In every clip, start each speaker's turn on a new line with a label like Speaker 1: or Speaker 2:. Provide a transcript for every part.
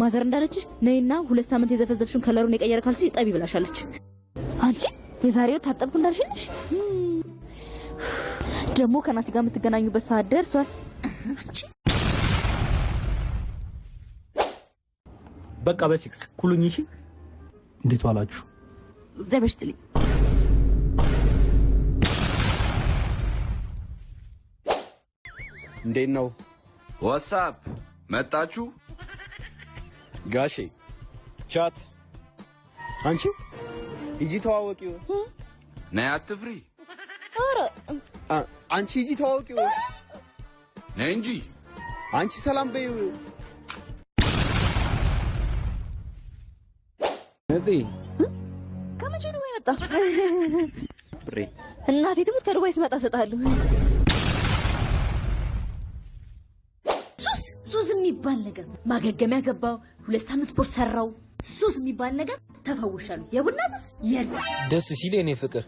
Speaker 1: ማዘር እንዳለችሽ ነይና 2 ሳምንት የዘፈዘፍሽውን ከለሩን የቀየረ ካልሲ ጠቢ ብላሻለች። አንቺ የዛሬው ታጠብኩ እንዳልሽልሽ ደግሞ ከናቲ ጋር የምትገናኙበት ሰዓት ደርሷል። አንቺ
Speaker 2: በቃ በሲክስ ኩሉኝ። እሺ።
Speaker 3: እንዴት ዋላችሁ?
Speaker 1: እግዚአብሔር ይስጥልኝ።
Speaker 2: እንዴት ነው?
Speaker 4: What's up መጣችሁ?
Speaker 2: ጋሼ chat። አንቺ ሂጂ ተዋወቂው።
Speaker 4: ነይ አትፍሪ።
Speaker 1: ኧረ።
Speaker 2: አንቺ ሂጂ ተዋወቂው።
Speaker 4: ነይ እንጂ።
Speaker 2: አንቺ ሰላም በይው።
Speaker 5: ነፂ።
Speaker 1: ከመቼ ዱባይ መጣ?
Speaker 2: ብሬ።
Speaker 1: እናቴ ትሙት ከዱባይ ስመጣ እሰጥሃለሁ። ሱስ ሱስ የሚባል ነገር ማገገሚያ ገባው። 2 ሳምንት ስፖርት ሰራው። ሱስ የሚባል ነገር ተፈውሻለሁ። የቡና ሱስ የለም።
Speaker 5: ደስ ሲል የኔ ፍቅር።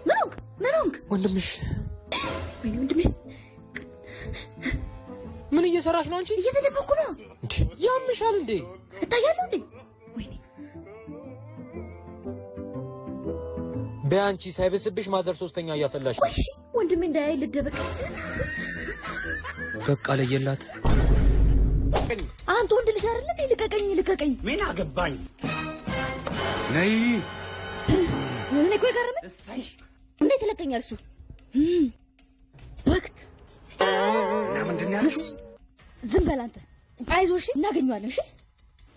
Speaker 1: ምን ሆንክ? ምን ሆንክ?
Speaker 5: ወንድምሽ።
Speaker 1: ወይኔ ወንድሜ።
Speaker 5: ምን እየሰራሽ ነው አንቺ?
Speaker 1: እየተደበኩ ነው።
Speaker 5: እንዴ ያምሻል እንዴ?
Speaker 1: እታያለሁ እንዴ? ወይኔ።
Speaker 5: በአንቺ ሳይበስብሽ ማዘር ሶስተኛ እያፈላሽ ነው።
Speaker 1: ቆይ እሺ፣ ወንድሜ እንዳያይ ልደበቅ።
Speaker 5: በቃ ለየላት።
Speaker 1: አንተ ወንድ ልጅ አይደል እንዴ? ልቀቀኝ፣ ልቀቀኝ።
Speaker 2: ምን አገባኝ?
Speaker 4: ነይ።
Speaker 1: እኔ እኮ የገረመኝ እንዴት ይለቀኛል እሱ? በክት።
Speaker 4: እና ምንድን ነው ያልሽው?
Speaker 1: ዝም በል አንተ። አይዞህ እሺ፣ እናገኘዋለን። እሺ።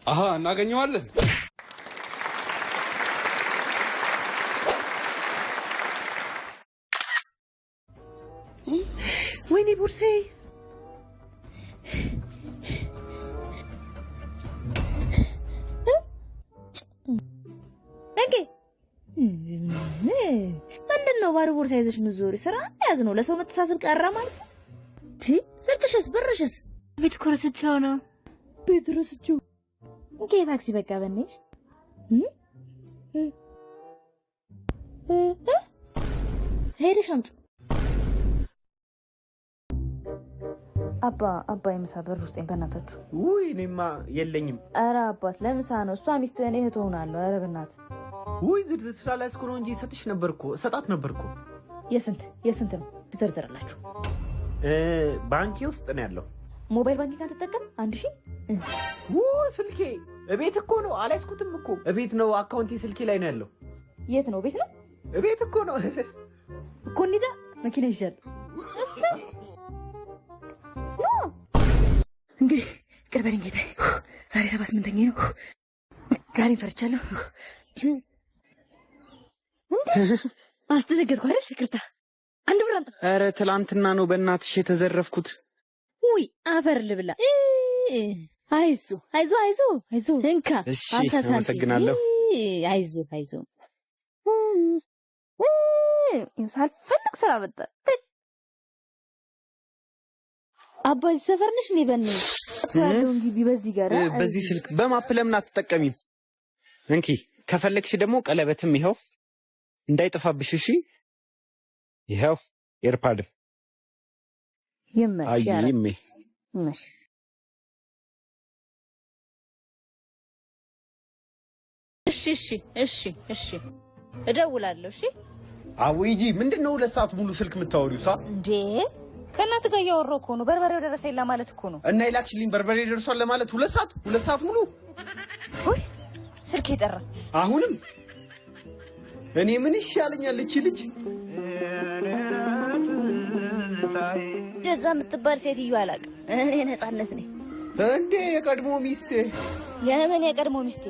Speaker 4: አሃ እናገኘዋለን።
Speaker 1: ወይኔ ቦርሳዬ። እንዴ ምንድን ነው ባዶ ቦርሳ ይዘሽ ምትዞሪ? ስራ ያዝ ነው። ለሰው መተሳሰብ ቀረ ማለት ነው። ቲ ስልክሽስ ብርሽስ?
Speaker 6: ቤት እኮ ረስቼው ነው።
Speaker 1: ቤት ረስቼው። እንኬ ታክሲ በቃ በእናትሽ። እ? እ? እ? ሄደሽ አምጪው። አባ አባ የምሳ ብር ውስጤን በእናታችሁ።
Speaker 2: ውይ እኔማ የለኝም።
Speaker 1: ኧረ አባት ለምሳ ነው። እሷ ሚስትህ እኔ እህት ሆናለሁ። ኧረ በእናትህ።
Speaker 2: ውይ ዝርዝር ስራ ላይ እስኮ ነው እንጂ እሰጥሽ ነበር እኮ፣ እሰጣት ነበር እኮ።
Speaker 1: የስንት የስንት ነው ልዘርዝርላችሁ?
Speaker 2: ባንኬ ውስጥ ነው ያለው።
Speaker 1: Mobile banking አትጠቀም? 1000።
Speaker 2: ው ስልኬ እቤት እኮ ነው፣ አልያዝኩትም እኮ፣ እቤት ነው። አካውንቴ ስልኬ ላይ ነው ያለው።
Speaker 1: የት ነው? ቤት ነው።
Speaker 2: እቤት እኮ ነው።
Speaker 1: እኮ እንሂዳ፣ መኪና ይዣለሁ። እሱ no እንግዲህ ቅር በለኝ ጌታዬ። ዛሬ 78ኛ ነው። ዛሬም ፈርቻለሁ። እንዴ አስደነገጥኩ አይደል? ይቅርታ። 1 ብር አምጣ።
Speaker 2: ኧረ ትላንትና ነው በእናትሽ የተዘረፍኩት።
Speaker 1: ውይ አፈር ልብላ። አይዞ አይዞ አይዞ አይዞ እንካ።
Speaker 2: እሺ፣
Speaker 1: 50 ሳንቲም።
Speaker 2: አመሰግናለሁ።
Speaker 1: አይዞ አይዞ። ሳልፈልግ ስራ መጣ። አባ እዚህ ሰፈር ነሽ? እኔ በእናትሽ ያለውን ግቢ በዚህ ጋር።
Speaker 2: በዚህ ስልክ በ map ለምን አትጠቀሚም? እንኪ ከፈለግሽ ደግሞ ቀለበትም ይኸው እንዳይጠፋብሽ። እሺ ይኸው AirPod ም።
Speaker 1: ይመሽ።
Speaker 2: አይ ይሜ።
Speaker 1: ይመሽ። እሺ እሺ እሺ እሺ እደውላለሁ። እሺ።
Speaker 2: አዎ ሂጂ። ምንድን ነው 2 ሰዓት ሙሉ ስልክ የምታወሪው? ሳ
Speaker 1: እንዴ ከእናትህ ጋር እያወራሁ እኮ ነው። በርበሬው ደረሰኝ ለማለት እኮ ነው።
Speaker 2: እና የላክሽልኝ በርበሬ ደርሷል ለማለት 2 ሰዓት 2 ሰዓት ሙሉ?
Speaker 1: ውይ ስልክ የጠራ።
Speaker 2: አሁንም እኔ ምን ይሻለኛል? እቺ ልጅ።
Speaker 1: እንደዛ የምትባል ሴትዮ አላውቅም። እኔ ነፃነት ነኝ።
Speaker 2: እንዴ የቀድሞ ሚስቴ።
Speaker 1: የምን የቀድሞ ሚስቴ?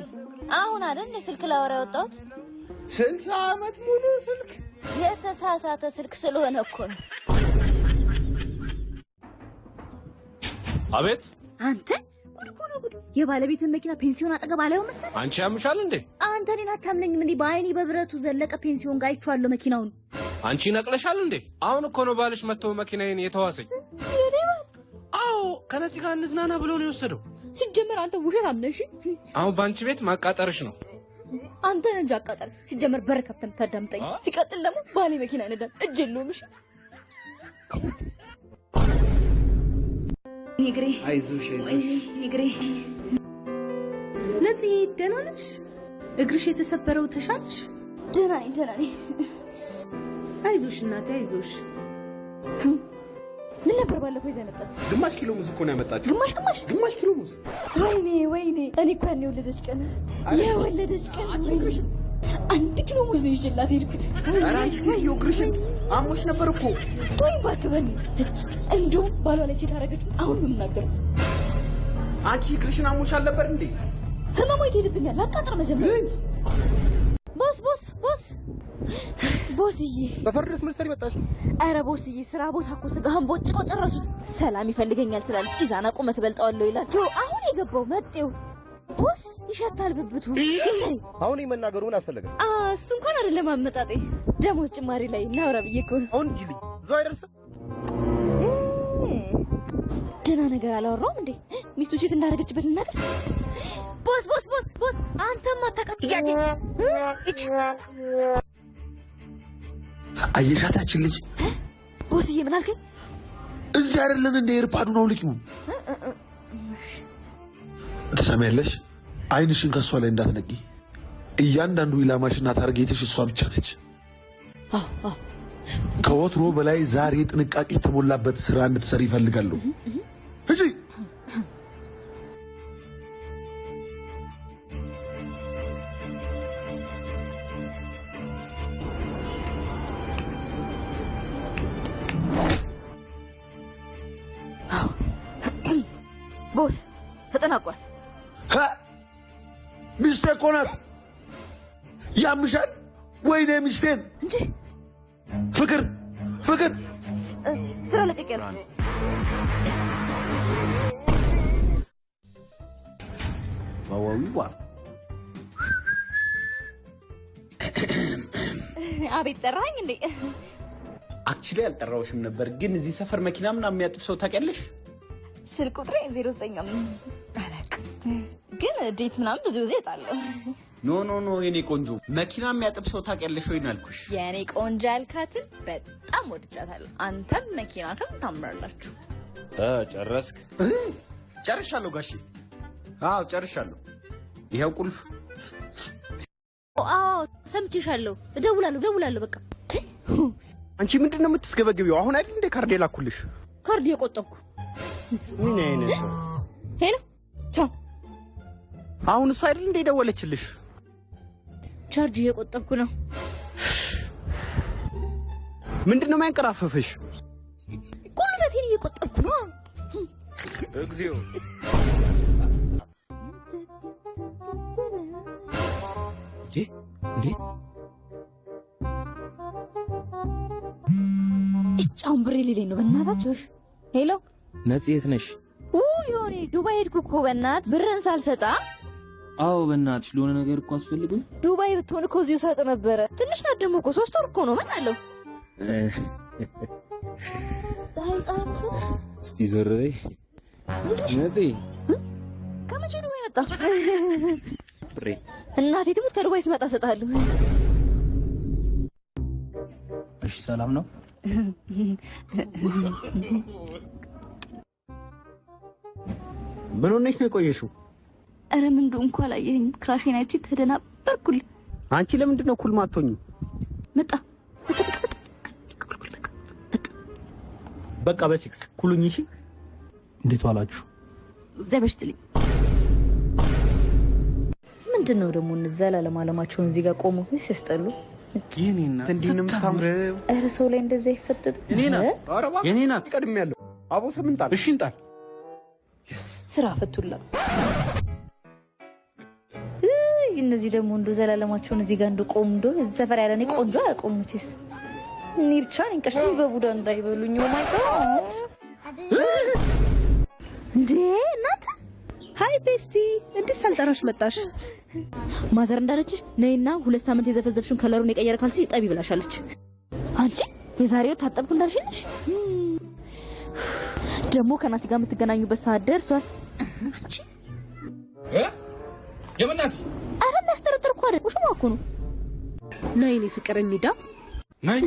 Speaker 1: አሁን አይደል ስልክ ላወራ የወጣሁት?
Speaker 2: 60 ዓመት ሙሉ ስልክ።
Speaker 1: የተሳሳተ ስልክ ስለሆነ እኮ ነው።
Speaker 5: አቤት።
Speaker 1: አንተ ጉድ እኮ ነው ጉድ! የባለቤትን መኪና ፔንሲዮን አጠገብ አላየው መሰለህ?
Speaker 5: አንቺ ያምሻል እንዴ?
Speaker 1: አንተ እኔን አታምነኝም እንዴ? በአይኔ በብረቱ ዘለቀ ፔንሲዮን ጋር አይቼዋለሁ መኪናውን።
Speaker 5: አንቺ ነቅለሻል እንዴ? አሁን እኮ ነው ባልሽ መጥቶ መኪናዬን የተዋሰኝ።
Speaker 1: የኔ ባል?
Speaker 5: አዎ ከነፂ ጋር እንዝናና ብሎ ነው የወሰደው።
Speaker 1: ሲጀመር አንተ ውሸት አምነሽ።
Speaker 5: አሁን በአንቺ ቤት ማቃጠርሽ ነው።
Speaker 1: አንተ ነህ እንጂ አቃጣሪ። ሲጀመር በር ከፍተህ የምታዳምጠኝ። ሲቀጥል ደግሞ ባሌ መኪና አይነዳም፣ እጅ የለውም። እሺ። እግሬ
Speaker 2: አይዞሽ አይዞሽ
Speaker 1: እግሬ።
Speaker 6: ነፂ ደህና ነሽ? እግርሽ የተሰበረው ተሻለሽ?
Speaker 1: ደህና ነኝ ደህና ነኝ።
Speaker 6: አይዞሽ እናቴ አይዞሽ።
Speaker 1: ምን ነበር ባለፈው ይዛ የመጣችው?
Speaker 2: ግማሽ ኪሎ ሙዝ እኮ ነው ያመጣችው።
Speaker 1: ግማሽ ግማሽ
Speaker 2: ግማሽ ኪሎ ሙዝ።
Speaker 1: ወይኔ ወይኔ፣ እኔ እኮ ያኔ የወለደች ቀን የወለደች ቀን 1 ኪሎ ሙዝ ነው ይዤላት የሄድኩት።
Speaker 2: ኧረ አንቺ ሴትዮ እግርሽን አሞሽ ነበር እኮ።
Speaker 1: ተወኝ እባክህ በእናትህ። እንደውም ባሏ ላይ cheat አደረገችው። አሁን ነው የምናገረው።
Speaker 2: አንቺ እግርሽን አሞሽ አልነበር እንዴ?
Speaker 1: ህመሙ የት ሄድብኛል? አቃጥር መጀመሪያ። boss boss boss boss ዬ፣
Speaker 2: ሰፈር ድረስ ምን ልትሰሪ መጣሽ?
Speaker 1: ኧረ boss ዬ፣ ስራ ቦታ እኮ ስጋህን ቦጭቀው ጨረሱት። ሰላም ይፈልገኛል ትላለች፣ ኢዛና ቁመት በልጠዋለሁ ይላል። ጆ አሁን የገባው መጤው boss ይሸታል ብብቱ።
Speaker 7: አሁን የመናገሩ ምን አስፈለገ?
Speaker 1: እሱ እንኳን አይደለም አመጣጤ፣ ደሞዝ ጭማሪ ላይ እናውራ ብዬ እኮ ነው።
Speaker 7: አሁን እንጂ እዛው አይደርስም።
Speaker 1: ደህና ነገር አላወራውም እንዴ? ሚስቱ cheat እንዳደረገችበት ልናገር? boss boss boss boss፣ አንተም አታውቃት።
Speaker 8: አየሻታችን ልጅ
Speaker 1: boss ዬ፣ ምን አልከኝ?
Speaker 8: እዚህ አይደለን እንደ AirPod ኡን አውልቂው። ትሰሚያለሽ? አይንሽን ከእሷ ላይ እንዳትነቂ። እያንዳንዱ ኢላማሽና target ሽ እሷ ብቻ ነች። ከወትሮ በላይ ዛሬ ጥንቃቄ የተሞላበት ስራ እንድትሰሪ ይፈልጋሉ። እሺ?
Speaker 1: ቦስ ተጠናቋል።
Speaker 8: ሚስቴ እኮ ናት። ያምሻል? ወይኔ ሚስቴን!
Speaker 1: እንዴ
Speaker 8: ፍቅር ፍቅር፣
Speaker 1: ስራ ለቀቅ ያለው። አቤት ጠራኸኝ እንዴ?
Speaker 2: Actually አልጠራሁሽም ነበር፣ ግን እዚህ ሰፈር መኪና ምናምን የሚያጥብ ሰው ታውቂያለሽ?
Speaker 1: ስልክ ቁጥሬ 09 አላውቅም፣ ግን date ምናምን ብዙ ጊዜ እወጣለሁ።
Speaker 2: No no no የኔ ቆንጆ መኪና የሚያጥብ ሰው ታውቂያለሽ ወይ ነው ያልኩሽ።
Speaker 1: የኔ ቆንጆ ያልካትን በጣም ወድጃታለሁ። አንተም መኪናህም ታምራላችሁ።
Speaker 4: ጨረስክ?
Speaker 2: ጨርሻለሁ ጋሼ። አዎ ጨርሻለሁ።
Speaker 4: ይኸው ቁልፍ።
Speaker 1: አዎ ሰምቼሻለሁ። እደውላለሁ እደውላለሁ። በቃ
Speaker 2: አንቺ ምንድን ነው የምትስገበግቢው? አሁን አይደል እንደ ካርድ የላኩልሽ?
Speaker 1: ካርድ የቆጠብኩ።
Speaker 2: ምን አይነት ሰው!
Speaker 1: Hello ቻው።
Speaker 2: አሁን እሱ አይደል እንደ የደወለችልሽ?
Speaker 1: ቻርጅ እየቆጠብኩ ነው።
Speaker 2: ምንድን ነው የሚያንቀራፍፍሽ?
Speaker 1: ጉልበቴን እየቆጠብኩ ነው።
Speaker 2: እግዚኦ!
Speaker 4: እንዴ እንዴ!
Speaker 1: እጫውን ብሬ ሌለኝ ነው በእናታችሁ። Hello
Speaker 5: ነፂ፣ የት ነሽ?
Speaker 1: ዮኒ ዱባይ ሄድኩ እኮ በእናትህ ብርን ሳልሰጣ።
Speaker 5: አዎ በእናትሽ ለሆነ ነገር እኮ አስፈልጉኝ።
Speaker 1: ዱባይ ብትሆን እኮ እዚሁ ሰጥ ነበረ። ትንሽ ናት ደግሞ እኮ 3 ወር እኮ ነው። ምን አለው? ፀሐይ ፀሐይ መሰለሽ።
Speaker 5: እስቲ ዞር በይ ነፂ።
Speaker 1: ከመቼ ዱባይ መጣ?
Speaker 5: ብሬ
Speaker 1: እናቴ ትሙት ከዱባይ ስመጣ እሰጥሃለሁ።
Speaker 3: እሺ ሰላም ነው?
Speaker 2: ምን ሆነሽ ነው የቆየሽው?
Speaker 1: ኧረ ምን እንደሆንኩ አላየኸኝም። Crush ኤን አይቼ ተደናበርኩልህ።
Speaker 2: አንቺ ለምንድን ነው cool ማትሆኚው?
Speaker 1: መጣ
Speaker 2: በቃ በሲክስ ኩሉኝ። እሺ
Speaker 3: እንዴት ዋላችሁ?
Speaker 1: እግዚአብሔር ይስጥልኝ። ምንድን ነው ደግሞ እነዚያ ዘላለም አለማቸውን እዚህ ጋር ቆመው ሲያስጠሉ።
Speaker 5: የኔ እናት
Speaker 2: እንዲህ ነው የምታምረው።
Speaker 1: ኧረ ሰው ላይ እንደዛ አይፈጠጥም።
Speaker 5: የኔ ናት
Speaker 2: ኧረ እባክህ
Speaker 5: የኔ ናት።
Speaker 2: ቀድሜያለሁ። አቦ ስም እንጣል።
Speaker 5: እሺ እንጣል።
Speaker 1: ስራ ፈቱላ። እነዚህ ደግሞ እንዶ ዘላለማቸውን እዚህ ጋር እንደቆሙ እንዶ እዚህ ሰፈር ያለ እኔ ቆንጆ አያውቁም። መቼስ እኔ ብቻ ነኝ ቀሽ በቡዳ እንዳይበሉኝ። Oh my God! እንዴ እናንተ!
Speaker 6: Hi bestie፣ እንዴት ሳልጠራሽ መጣሽ?
Speaker 1: Mother እንዳለችሽ ነይና 2 ሳምንት የዘፈዘፍሽውን color ኡን የቀየረ ካልሲ ጠቢ ብላሻለች። አንቺ የዛሬው ታጠብኩ እንዳልሽ ነሽ። ደግሞ ከናቲ ጋር የምትገናኙበት ሰዓት ደርሷል። አንቺ
Speaker 4: የምናት
Speaker 1: ኧረ የሚያስጠረጥር እኮ አይደል፣ ውሽማ እኮ ነው።
Speaker 6: ነይ የኔ ፍቅር እንሂዳ።
Speaker 4: ነይ።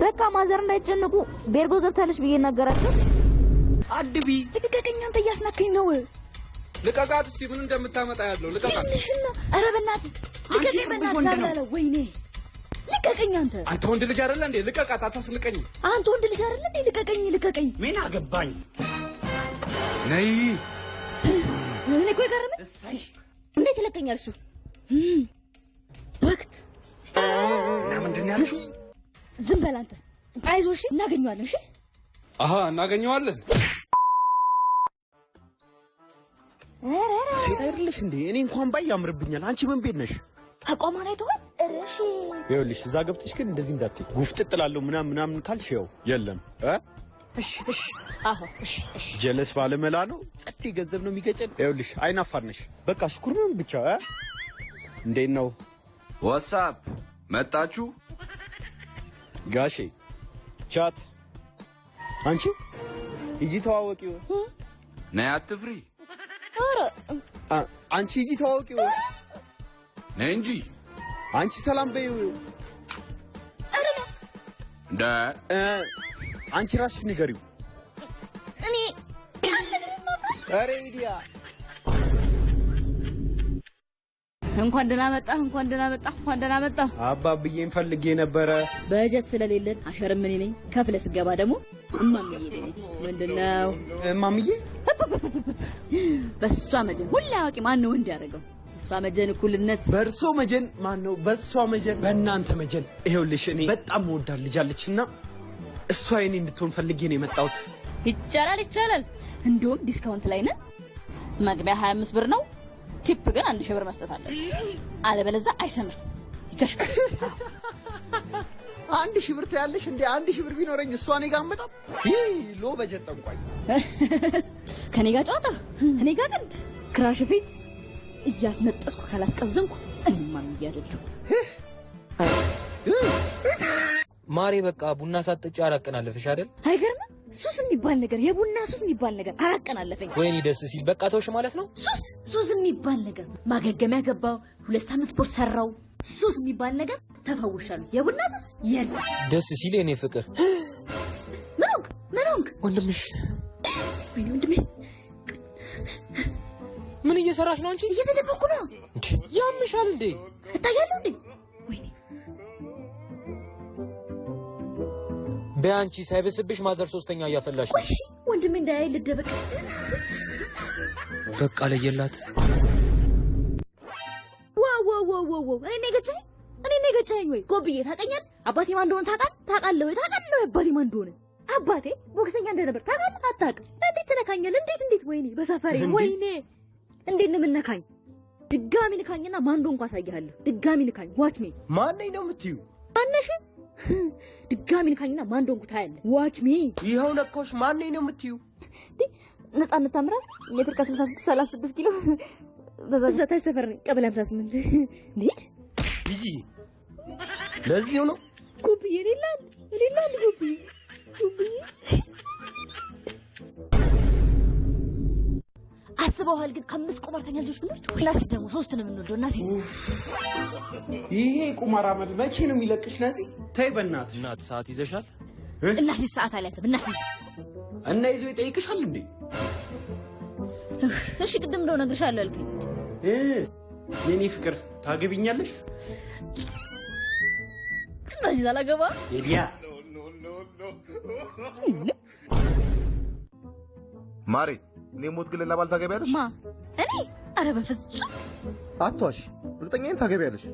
Speaker 1: በቃ mother እንዳይጨነቁ ቤርጎ ገብታለች ብዬ እናገራለሁ።
Speaker 2: አድቢ
Speaker 1: ልቀቀኝ፣ አንተ እያስናከኝ ነው።
Speaker 5: ልቀቃት እስቲ ምን እንደምታመጣ ያለው ልቀቃት።
Speaker 1: ኧረ በእናትህ ልቀቀኝ፣ በእናትህ ወይኔ ልቀቀኝ። አንተ
Speaker 5: አንተ ወንድ ልጅ አይደለ እንዴ? ልቀቃት፣ አታስንቀኝ።
Speaker 1: አንተ ወንድ ልጅ አይደለ እንዴ? ልቀቀኝ፣ ልቀቀኝ።
Speaker 2: ምን አገባኝ?
Speaker 5: ነይ።
Speaker 1: እኔ እኮ የገረመኝ እንዴት ይለቀኛል እሱ? ወቅት
Speaker 5: እና ምንድን ነው ያልሽው?
Speaker 1: ዝም በል አንተ። አይዞሽ፣ እናገኘዋለን። እሺ?
Speaker 5: አሃ እናገኘዋለን።
Speaker 2: ሴት አይደለሽ እንዴ? እኔ እንኳን ባይ ያምርብኛል። አንቺ ምን ቤት ነሽ?
Speaker 1: አቋማን አይተኸዋል? እሺ
Speaker 2: ይኸውልሽ፣ እዛ ገብተሽ ግን እንደዚህ እንዳትይ። ጉፍጥጥ እላለሁ ምናምን ምናምን ካልሽ ይኸው የለም።
Speaker 1: እሺ እሺ፣ አዎ እሺ እሺ።
Speaker 2: ጀለስ ባለመላ ነው፣ ጸዴ ገንዘብ ነው የሚገጨን። ይኸውልሽ አይናፋር ነሽ። በቃ ሽኩርምም ብቻ። እንዴት ነው?
Speaker 4: What's up መጣችሁ?
Speaker 2: ጋሼ chat አንቺ ሂጂ ተዋወቂው።
Speaker 4: ነይ አትፍሪ።
Speaker 1: ኧረ
Speaker 2: አንቺ ሂጂ ተዋወቂው።
Speaker 4: ነይ እንጂ
Speaker 2: አንቺ ሰላም በይው።
Speaker 4: እንደ
Speaker 2: አንቺ ራስሽ ንገሪው።
Speaker 1: እኔ
Speaker 2: ኧረ ኢዲያ
Speaker 1: እንኳን ደህና መጣህ፣ እንኳን ደህና መጣህ፣ እንኳን ደህና መጣህ።
Speaker 2: አባብዬን ፈልጌ ነበረ።
Speaker 1: በጀት ስለሌለን አሸርም እኔ ነኝ። ከፍለህ ስገባ ደግሞ እማምዬ ነኝ። ምንድነው
Speaker 2: እማምዬ?
Speaker 1: በሷ መጀን ሁላ አዋቂ ማን ነው ወንድ ያደረገው? እሷ መጀን እኩልነት፣
Speaker 2: በእርሶ መጀን ማን ነው? በሷ መጀን፣ በእናንተ መጀን። ይኸውልሽ እኔ በጣም እወዳት ልጅ አለችና እሷ የኔ እንድትሆን ፈልጌ ነው የመጣሁት።
Speaker 1: ይቻላል፣ ይቻላል። እንደውም discount ላይ ነን። መግቢያ 25 ብር ነው። tip ግን 1000 ብር መስጠት አለብን። አለበለዚያ አይሰምርም። ይከሽፋል።
Speaker 2: 1000 ብር ትያለሽ እንዴ? 1000 ብር ቢኖረኝ እሷ እኔ ጋር አትመጣም። ይህ low budget ጠንቋይ።
Speaker 1: ከኔ ጋር ጨዋታ፣ እኔ ጋር ቀልድ። crush ፊት እያስነጠስኩ ካላስቀዘንኩ እኔማ አይደለሁ።
Speaker 9: ማሬ በቃ ቡና ሳትጠጪ 4 ቀን አለፈሽ አይደል?
Speaker 1: አይገርምም? ሱስ የሚባል ነገር፣ የቡና ሱስ የሚባል ነገር 4 ቀን አለፈኝ።
Speaker 9: ወይኔ ደስ ሲል። በቃ ተውሽ ማለት ነው?
Speaker 1: ሱስ ሱስ የሚባል ነገር ማገገሚያ ገባው። 2 ሳምንት ስፖርት ሰራው። ሱስ የሚባል ነገር ተፈውሻለሁ። የቡና ሱስ የለም።
Speaker 9: ደስ ሲል የኔ ፍቅር።
Speaker 1: ምን ሆንክ? ምን ሆንክ?
Speaker 9: ወንድምሽ።
Speaker 1: ወይኔ ወንድሜ።
Speaker 9: ምን እየሰራሽ ነው አንቺ?
Speaker 1: እየተደበኩ ነው።
Speaker 9: እንዴ ያምሻል እንዴ?
Speaker 1: እታያለሁ እንዴ? ወይኔ
Speaker 9: በአንቺ ሳይበስብሽ ማዘር 3ኛ እያፈላሽ ነው።
Speaker 1: እሺ ወንድሜ እንዳያይ ልደበቅ።
Speaker 9: በቃ ለየላት።
Speaker 1: wow wow wow wow! እኔ ነው የገጨኸኝ? እኔ ነው የገጨኸኝ ወይ? ጎብዬ ታውቀኛለህ? አባቴ ማን እንደሆነ ታውቃለህ? ታውቃለህ ወይ? ታውቃለህ ወይ አባቴ ማን እንደሆነ? አባቴ ቦክሰኛ እንደነበር ታውቃለህ? አታውቅም? እንዴት ትነካኛለህ? እንዴት እንዴት? ወይኔ በሰፈሬ ወይኔ! እንዴት ነው የምነካኝ? ድጋሚ ንካኝና ማን እንደሆንኩ አሳይሃለሁ። ድጋሚ ንካኝ። Watch me።
Speaker 2: ማን ነኝ ነው የምትይው?
Speaker 1: ማነሽ? ድጋሚ ንካኝና ማን እንደሆንኩ ታያለህ። Watch me።
Speaker 2: ይኸው ነካሁሽ። ማን ነኝ ነው የምትይው?
Speaker 1: እንዴ ነፃነት ታምራት ሜትር ከ66 36 ኪሎ በዛ ታች ሰፈር ነኝ፣ ቀበሌ 58። እንሂድ።
Speaker 2: ሂጂ። ለዚሁ ነው
Speaker 1: ጎብዬ። እኔ ላንድ ጎብዬ፣ ጎብዬ አስበዋል። ግን 5 ቁማርተኛ ልጆች ብንወልድ እናት ደግሞ 3 ነው የምንወልደው። እናት
Speaker 2: ይሄ ቁማር አመል መቼ ነው የሚለቅሽ? ነፂ ተይ በእናትሽ።
Speaker 9: እናት ሰዓት ይዘሻል?
Speaker 1: እናት ሰዓት አልያዘም። እናት
Speaker 2: እና ይዞ ይጠይቅሻል እንዴ?
Speaker 1: እሺ ቅድም እንደው እነግርሻለሁ ያልከኝ
Speaker 2: የኔ ፍቅር ታገቢኛለሽ?
Speaker 1: ስለዚህ አላገባ
Speaker 2: ኤዲያ
Speaker 7: ማሬ እኔ ሞት ግን ሌላ ባል ታገቢያለሽ?
Speaker 1: ማ እኔ? ኧረ በፍጹም
Speaker 7: አትዋሽ፣ እርግጠኛ ነኝ ታገቢያለሽ።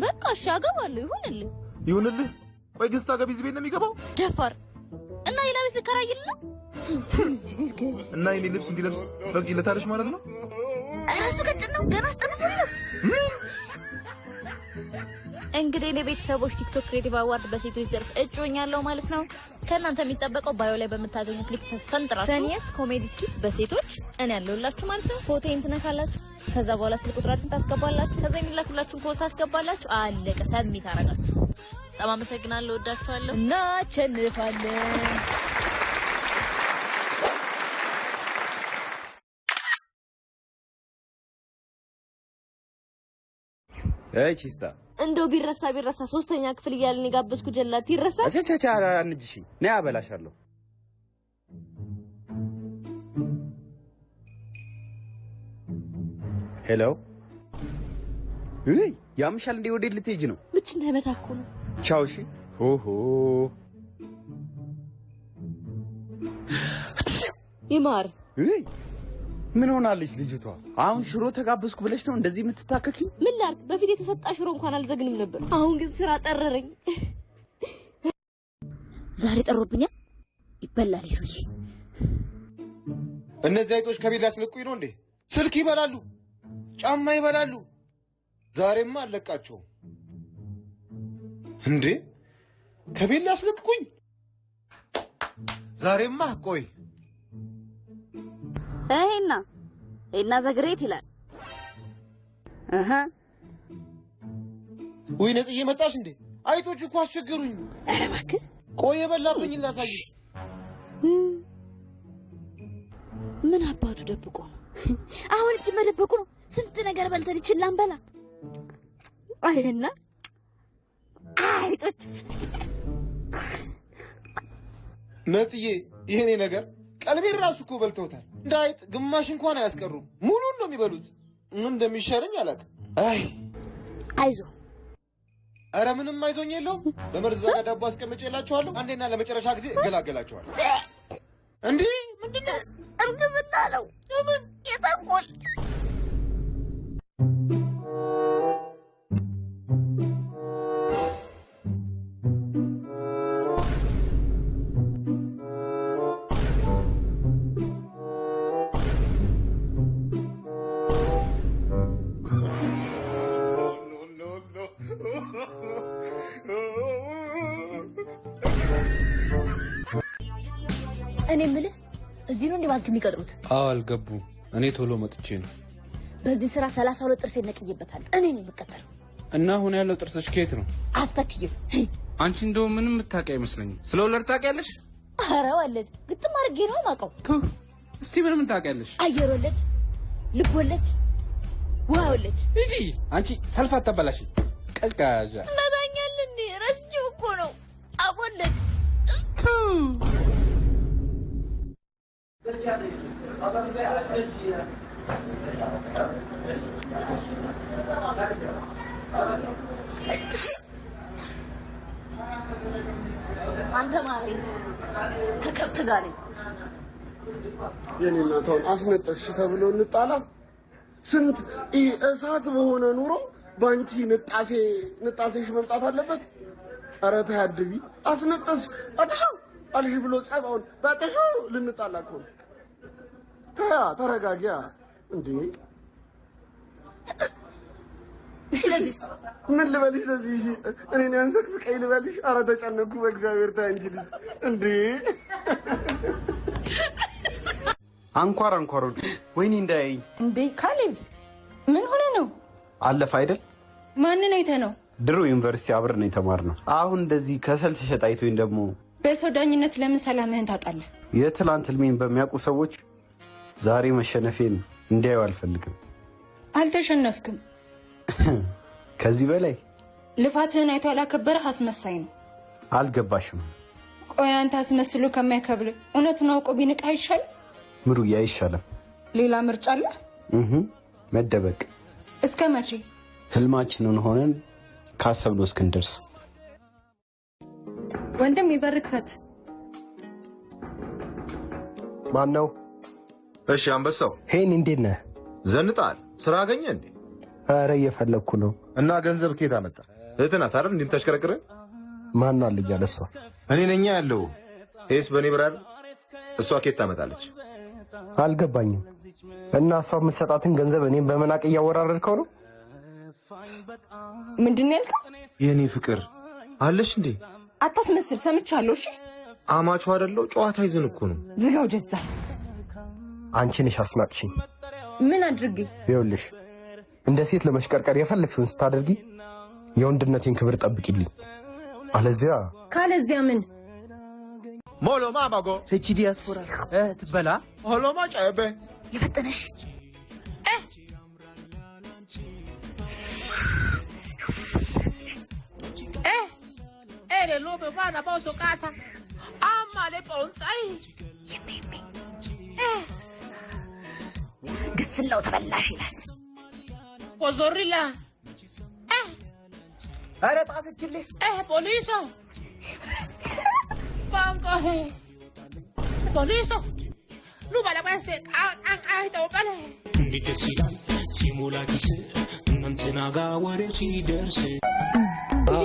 Speaker 1: በቃ እሺ አገባለሁ። ይሁንልህ
Speaker 7: ይሁንልህ። ቆይ ግን ስታገቢ እዚህ ቤት ነው የሚገባው?
Speaker 1: ደፋር እና ሌላ ቤት ልከራይልህ ነው?
Speaker 7: እና የኔ ልብስ እንዲለብስ ትፈቅጂለታለሽ ማለት ነው?
Speaker 1: ኧረ እሱ ቀጭን ነው ገና አስጠንቶ ሊለብስ።
Speaker 10: እንግዲህ እኔ ቤተሰቦች ቲክቶክ Creative Award በሴቶች ዘርፍ እጩ ሆኛለሁ ማለት ነው። ከእናንተ የሚጠበቀው bio ላይ በምታገኙት link ተስፈንጥራችሁ funniest comedy skit በሴቶች እኔ ያለሁላችሁ ማለት ነው። ፎቶዬን ትነካላችሁ። ከዛ በኋላ ስልክ ቁጥራችሁን ታስገባላችሁ። ከዛ የሚላክላችሁን ኮድ ታስገባላችሁ። አለቀ። Submit አረጋችሁ። በጣም አመሰግናለሁ። እወዳችኋለሁ።
Speaker 1: እናሸንፋለን።
Speaker 2: አይ ቺስታ
Speaker 1: እንደው ቢረሳ ቢረሳ ሶስተኛ ክፍል እያልን የጋበዝኩ ጀላት ይረሳል?
Speaker 2: አቻቻቻ አንጅሽ ነይ አበላሻለሁ። Hello እይ ያምሻል እንዴ? ወዴት ልትሄጂ ነው?
Speaker 1: ምች እንዳይመታ እኮ ነው።
Speaker 2: ቻው። እሺ። ኦሆ
Speaker 1: ይማር።
Speaker 2: እይ ምን ሆናለች ልጅቷ? አሁን ሽሮ ተጋበዝኩ ብለሽ ነው እንደዚህ የምትታከኪ?
Speaker 1: ምን ላድርግ? በፊት የተሰጣ ሽሮ እንኳን አልዘግንም ነበር። አሁን ግን ስራ ጠረረኝ። ዛሬ ጠሮብኛል። ይበላል ሰውዬ።
Speaker 7: እነዚህ አይጦች ከቤት ሊያስለቁኝ ነው እንዴ? ስልክ ይበላሉ፣ ጫማ ይበላሉ። ዛሬማ አለቃቸውም እንዴ? ከቤት ሊያስለቅቁኝ ዛሬማ። ቆይ
Speaker 1: ይሄና ይሄና ዘግሬት ይላል። አሃ
Speaker 7: ወይ ነጽዬ መጣሽ እንዴ? አይጦቹ እኮ አስቸገሩኝ።
Speaker 1: ኧረ እባክህ
Speaker 7: ቆይ የበላብኝ ላሳይሽ።
Speaker 1: ምን አባቱ ደብቆ ነው? አሁን እቺ መደበቁ ነው። ስንት ነገር በልተን ይችላል ላንበላ። አይና አይጦች
Speaker 7: ነጽዬ፣ ይሄኔ ነገር ቀልቤን ራሱ እኮ በልተውታል። እንደ አይጥ ግማሽ እንኳን አያስቀሩም። ሙሉን ነው የሚበሉት። ምን እንደሚሻለኝ አላውቅም። አይ
Speaker 1: አይዞ።
Speaker 7: ኧረ ምንም አይዞኝ የለውም። በመርዝ ዛጋ ዳቦ አስቀምጬላችኋለሁ። አንዴና ለመጨረሻ ጊዜ እገላገላችኋለሁ። እንዴ ምንድን ነው?
Speaker 1: እርግዝና ነው። ምን የተንኮል እኔ የምልህ እዚህ ነው እንዴ ባንክ የሚቀጥሩት?
Speaker 5: አዎ አልገቡም። እኔ ቶሎ መጥቼ ነው።
Speaker 1: በዚህ ስራ 32 ጥርሴን ነቅዬበታለሁ። እኔ ነኝ የምቀጠረው።
Speaker 5: እና አሁን ያለው ጥርስሽ ከየት ነው?
Speaker 1: አስተክዬ።
Speaker 5: አንቺ እንደው ምንም የምታውቂ አይመስለኝም። ስለ ወለድ ታውቂያለሽ?
Speaker 1: ኧረ ወለድ ግጥም አድርጌ ነው የማውቀው።
Speaker 5: እስቲ ምን ምን ታውቂያለሽ?
Speaker 1: አየር ወለድ፣ ልብ ወለድ፣ ውሃ ወለድ።
Speaker 5: ሂጂ አንቺ ሰልፍ አታበላሽ። ቀዝቃዣ
Speaker 1: ትመታኛል እንዴ? ረስቼው እኮ ነው። አቦለድ አንተ ማሪ ከከብት ጋር ነኝ።
Speaker 8: የኔ እናት አሁን አስነጠስሽ ተብሎ እንጣላ? ስንት እሳት በሆነ ኑሮ ባንቺ ንጣሴ ንጣሴሽ መምጣት አለበት። ኧረ ተይ አድቢ። አስነጠስሽ አጥሽው አልሽ ብሎ ጸባውን ባጠሹ ልንጣላ እኮ ነው። ተያ ተረጋጊያ። እንዴ ምን ልበልሽ? ለዚህ እኔን ያንሰቅስቀኝ ልበልሽ? ኧረ ተጨነኩ በእግዚአብሔር። ተይ አንቺ ልጅ እንዴ።
Speaker 2: አንኳር አንኳሩን ወይኔ እንዳያየኝ።
Speaker 11: እንዴ ካሌብ ምን ሆነ ነው?
Speaker 2: አለፈ አይደል?
Speaker 11: ማንን አይተህ ነው?
Speaker 2: ድሮ ዩኒቨርሲቲ አብረን ነው የተማርነው። አሁን እንደዚህ ከሰል ሲሸጥ አይቶኝ ደግሞ
Speaker 11: በሰው ዳኝነት ለምን ሰላምህን ታጣለህ?
Speaker 2: የትላንት ህልሜን በሚያውቁ ሰዎች ዛሬ መሸነፌን እንዲያዩ አልፈልግም።
Speaker 11: አልተሸነፍክም።
Speaker 2: ከዚህ በላይ
Speaker 11: ልፋትህን አይቶ ያላከበረህ አስመሳይ ነው።
Speaker 2: አልገባሽም።
Speaker 11: ቆይ አንተ አስመስሎ ከማይከብል እውነቱን አውቆ ቢንቅህ አይሻልም?
Speaker 2: ምሩዬ አይሻልም።
Speaker 11: ሌላ ምርጫ አለ?
Speaker 2: መደበቅ።
Speaker 11: እስከ መቼ?
Speaker 2: ህልማችንን ሆነን ካሰብነው እስክንደርስ።
Speaker 11: ወንድም በር ክፈት።
Speaker 12: ማን ነው?
Speaker 7: እሺ አንበሳው።
Speaker 12: ሄን እንዴት ነህ?
Speaker 7: ዘንጣል። ስራ አገኘህ እንዴ?
Speaker 12: ኧረ እየፈለግኩ ነው።
Speaker 7: እና ገንዘብ ከየት አመጣ? እህትህ ናት አይደል እንዲህ የምታሽከረክርህ?
Speaker 12: ማን አለኝ አለ እሷ።
Speaker 7: እኔ ነኝ ያለው። ይሄስ በእኔ ብር አይደል? እሷ ከየት ታመጣለች?
Speaker 12: አልገባኝም። እና እሷ የምትሰጣትን ገንዘብ እኔም በመናቅ እያወራረድከው ነው?
Speaker 11: ምንድን ነው ያልከው?
Speaker 7: የእኔ ፍቅር አለሽ እንዴ?
Speaker 11: አታስመስል፣ ሰምቻለሁ። እሺ
Speaker 7: አማቹ አይደለው? ጨዋታ ይዘን እኮ ነው።
Speaker 11: ዝጋው ጀዛ።
Speaker 12: አንቺ ነሽ አስናቅሽኝ።
Speaker 11: ምን አድርጌ?
Speaker 12: ይኸውልሽ እንደ ሴት ለመሽቀርቀር የፈለግሽውን ስታደርጊ የወንድነቴን ክብር ጠብቂልኝ። አለዚያ
Speaker 11: ካለዚያ ምን?
Speaker 7: ሞሎማ ማጎ
Speaker 13: እቺ ዲያስፖራ ትበላ
Speaker 7: ሆሎማ ጨበ
Speaker 1: የፈጠነሽ ግስላው ተበላሽ ይላል።
Speaker 6: ቆዞሪላ
Speaker 13: ኧረ ጣሰችልህ።
Speaker 6: ፖሊሶ ባንቆ ፖሊሶ
Speaker 14: እንዴት ደስ ይላል ሲሞላ ኪስ እናንተና ጋ ወሬው ሲደርስ።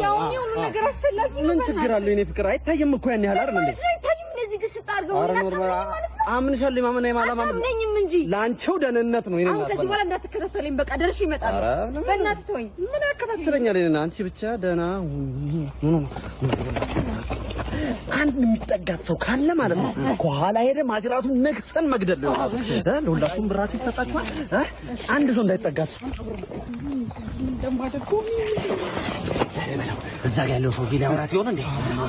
Speaker 11: ያው ሁሉ ነገር አስፈላጊ ነው።
Speaker 13: ምን ችግር አለው? የኔ ፍቅር አይታይም እኮ ያን ያህል አይደል እንዴ?
Speaker 11: አይታይም። እንደዚህ ግስጥ አድርገው
Speaker 13: ኧረ normal አምንሻለሁ። የማመን የማላማመን
Speaker 11: አታምነኝም እንጂ
Speaker 13: ለአንቺው ደህንነት ነው። የኔ
Speaker 11: አሁን
Speaker 13: እናት
Speaker 11: ከዚህ በኋላ እንዳትከታተለኝ በቃ ደርሼ እመጣለሁ። በእናትህ ተወኝ።
Speaker 13: ምን ያከታትለኛል? የኔ እናት አንቺ ብቻ ደህና ሁኚ። No no አንድ የሚጠጋት ሰው ካለ ማለት ነው ከኋላ ሄደ ማጅራቱን ነክሰን መግደል ነው። ለሁላችሁም ብራችሁ ይሰጣችኋል። አንድ ሰው እንዳይጠጋት። እዛ ጋ ያለው ሰውዬ ሊያወራት ይሆን እንዴ?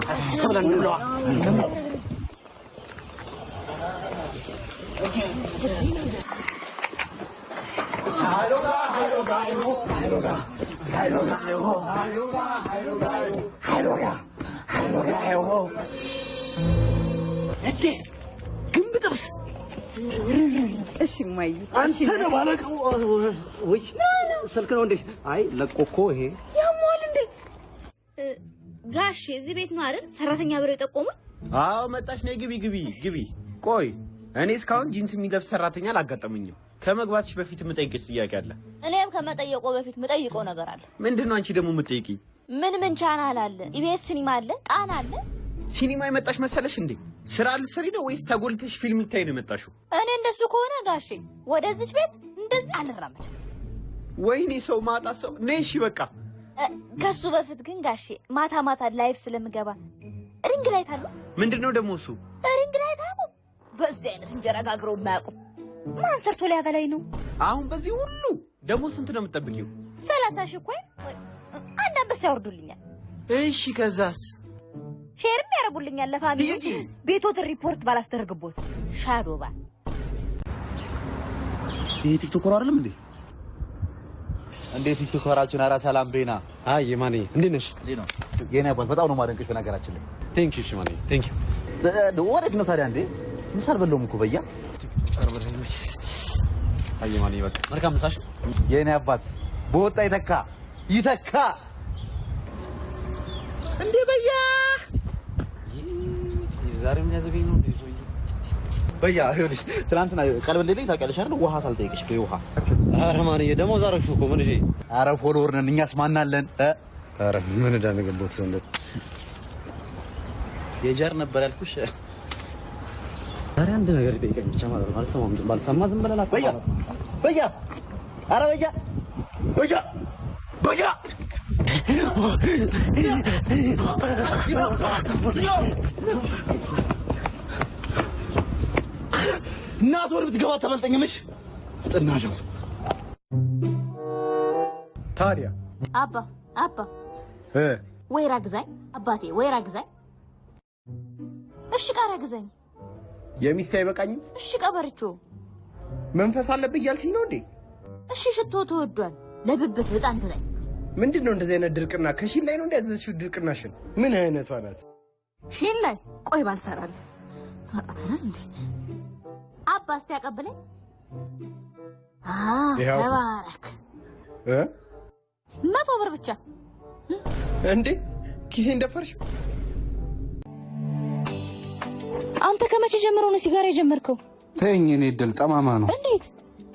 Speaker 13: ቀስ ብለን እንብለዋ። እዴ ግንብ ጥብስ።
Speaker 11: እሺ እማዬ፣
Speaker 13: አንተ ነው ባለቀው። ወይ ስልክ ነው እንዴ? አይ ለቆ እኮ ይሄ
Speaker 1: ያሟል እንዴ? ጋሽ እዚህ ቤት ነው አይደል ሰራተኛ ብለው የጠቆሙኝ?
Speaker 2: አዎ መጣሽ። ነይ ግቢ ግቢ ግቢ። ቆይ እኔ እስካሁን ጂንስ የሚለብስ ሰራተኛ አላጋጠመኝም። ከመግባትሽ በፊት የምጠይቅሽ ጥያቄ አለ።
Speaker 10: እኔም ከመጠየቆ በፊት የምጠይቀው ነገር አለ።
Speaker 2: ምንድን ነው አንቺ ደግሞ የምትጠይቂኝ?
Speaker 10: ምን ምን ቻናል አለ? ኢቢኤስ ሲኒማ አለ፣ ቃና አለ።
Speaker 2: ሲኒማ የመጣሽ መሰለሽ እንዴ? ስራ ልትሰሪ ነው ወይስ ተጎልተሽ ፊልም ልታይ ነው የመጣሽው?
Speaker 10: እኔ እንደሱ ከሆነ ጋሼ ወደዚች ቤት እንደዚህ አልራመድም።
Speaker 2: ወይኔ ሰው ማጣት ሰው። ነይ እሺ በቃ።
Speaker 10: ከሱ በፊት ግን ጋሼ ማታ ማታ live ስለምገባ ring light አሉት?
Speaker 2: ምንድን ነው ደግሞ እሱ?
Speaker 10: Ring light አቁም። በዚህ አይነት እንጀራ ጋግረው የማያውቁም ማን ሰርቶ ሊያበላኝ ነው?
Speaker 2: አሁን በዚህ ሁሉ ደግሞ ስንት ነው የምትጠብቂው?
Speaker 10: 30 ሺህ እኮ አንድ አንበሳ ያወርዱልኛል።
Speaker 2: እሺ ከዛስ?
Speaker 10: Share ም ያደርጉልኛል ለ family። ቤቶትን ሪፖርት ባላስደርግቦት shadow ban።
Speaker 7: ይሄ TikToker አይደለም እንዴ? እንዴ TikToker ኣችን! ኧረ ሰላም ቤና።
Speaker 13: አይ ማኔ እንዴት ነሽ?
Speaker 7: እንዴ ነው የኔ አባት፣ በጣም ነው የማደንቅሽ በነገራችን ላይ።
Speaker 13: Thank you ማኔ thank you።
Speaker 7: ወዴት ነው ታዲያ እንዴ? ምሳ አልበላሁም እኮ በያ።
Speaker 13: አይ ማኔ በቃ መልካም ምሳሽ።
Speaker 7: የኔ አባት በወጣ ይተካ ይተካ።
Speaker 2: እንዴ በያ
Speaker 13: ዛሬም ሊያዘበኝ ነው እንዴ ሰውዬ?
Speaker 7: በያ ይኸውልሽ፣ ትናንትና ቀልብ እንደሌለኝ ታውቂያለሽ አይደል? ውሃ ሳልጠይቅሽ ውሃ።
Speaker 13: ኧረ ማንዬ ደሞዝ አደረግሽው እኮ ምን እሺ።
Speaker 7: ኧረ follower ነን እኛስ ማን አለን?
Speaker 13: ኧረ ምን ዕዳ ነው የገባሁት ዘንድሮ።
Speaker 7: የጀር ነበር ያልኩሽ።
Speaker 13: ዛሬ አንድ ነገር ይጠይቀኝ ብቻ ማለት ነው። አልሰማም፣ ዝም ባልሰማ ዝም ብለህ ላክ።
Speaker 7: በያ በያ፣ ኧረ በያ በያ በያ እናት ወር ብትገባ ተበልጠኝምሽ ጥናለው።
Speaker 12: ታዲያ
Speaker 10: አባ አባ ወይራ ግዛኝ አባቴ፣ ወይራ ግዛኝ። እሺ ቃሪያ ግዛኝ።
Speaker 12: የሚስቴ አይበቃኝም?
Speaker 10: እሺ ቀበርቾ።
Speaker 12: መንፈስ አለብህ እያልሽኝ ነው እንዴ?
Speaker 10: እሺ ሽቶ ተወዷል፣ ለብብት ዕጣን ግዛኝ።
Speaker 12: ምንድን ነው እንደዚህ አይነት ድርቅና? ከሺን ላይ ነው እንዴ ያዘዝሽው ድርቅናሽን? ምን አይነቷ ናት?
Speaker 10: ሺን ላይ ቆይ ባልሰራልህ አቃተናል እንዴ? አባ እስቲ ያቀብለኝ። ተባረክ። 100 ብር ብቻ
Speaker 12: እንዴ? ኪሴን ደፈርሽ?
Speaker 1: አንተ ከመቼ ጀምሮ ነው ሲጋራ የጀመርከው?
Speaker 5: ተይኝ፣ እኔ እድል ጠማማ ነው።
Speaker 1: እንዴት?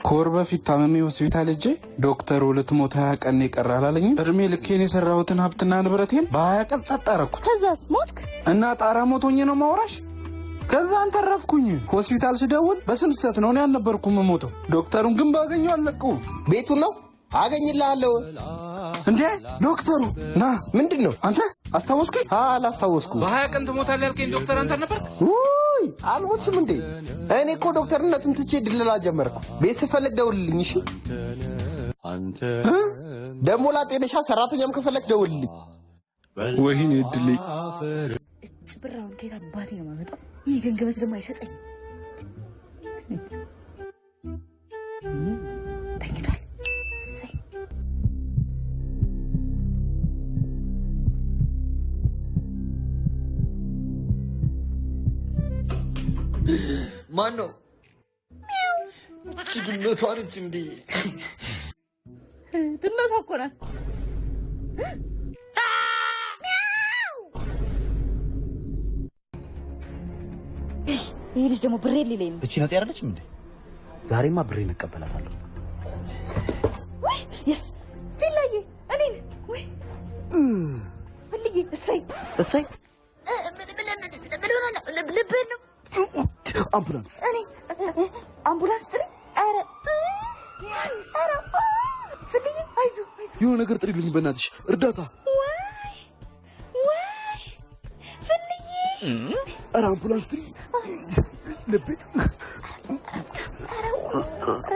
Speaker 5: ከወር በፊት ታመሜ ሆስፒታል ሄጄ ዶክተሩ ልትሞት 20 ቀን ይቀራል አላለኝም? እድሜ ልኬን የሰራሁትን ሀብትና ንብረቴን በ20 ቀን ጸጥ አደረኩት።
Speaker 1: ከዛስ ሞትክ?
Speaker 5: እና ጣራ ሞት ሆኜ ነው ማውራሽ። ከዛ አንተረፍኩኝ። ሆስፒታል ስደውል በስም ስህተት ነው፣ እኔ አልነበርኩም የምሞተው። ዶክተሩን ግን ባገኘው አልለቀውም።
Speaker 12: ቤቱን ነው አገኝልሃለሁ።
Speaker 5: እንዴ ዶክተሩ ና።
Speaker 12: ምንድን ነው
Speaker 5: አንተ አስታወስከኝ?
Speaker 12: አላስታወስኩም።
Speaker 5: በ20 ቀን ትሞታለህ ያልከኝ ዶክተር አንተ ነበርክ?
Speaker 12: ውይ አልሞትሽም እንዴ? እኔ እኮ ዶክተርነቱን ትቼ ድለላ ጀመርኩ። ቤት ስፈልግ ደውልልኝ። እሺ ደግሞ ላጤነሻ ሰራተኛም ከፈለግ ደውልልኝ።
Speaker 5: ወይኔ እድሌ።
Speaker 1: እጭ ብራውን ከየት አባቴ ነው የማመጣው? ይህ ገንገበት ደግሞ አይሰጠኝ። ተኝቷል። እሰይ።
Speaker 9: ማን ነው? እቺ ድመቷ ነች እንዴ?
Speaker 1: ድመቷ እኮ ናት። ይሄ ልጅ ደግሞ ብሬ ሊለኝ ነው።
Speaker 13: እቺ ነፂ አይደለችም እንዴ? ዛሬማ ብሬን እቀበላታለሁ።
Speaker 1: ወይ yes ፊላዬ፣ እኔን ወይ ፍልዬ፣ እሰይ
Speaker 13: እሰይ፣
Speaker 1: ምን ሆነ ነው? ልብህን ነው?
Speaker 13: አምቡላንስ
Speaker 1: እኔ አምቡላንስ ጥሪ። ኧረ ኧረ ፍልዬ፣ አይዞህ አይዞህ።
Speaker 7: የሆነ ነገር ጥሪልኝ በእናትሽ፣ እርዳታ።
Speaker 1: ወይ ወይ ፍልዬ፣
Speaker 7: ኧረ አምቡላንስ ጥሪ። ልቤ
Speaker 1: ኧረ ኧረ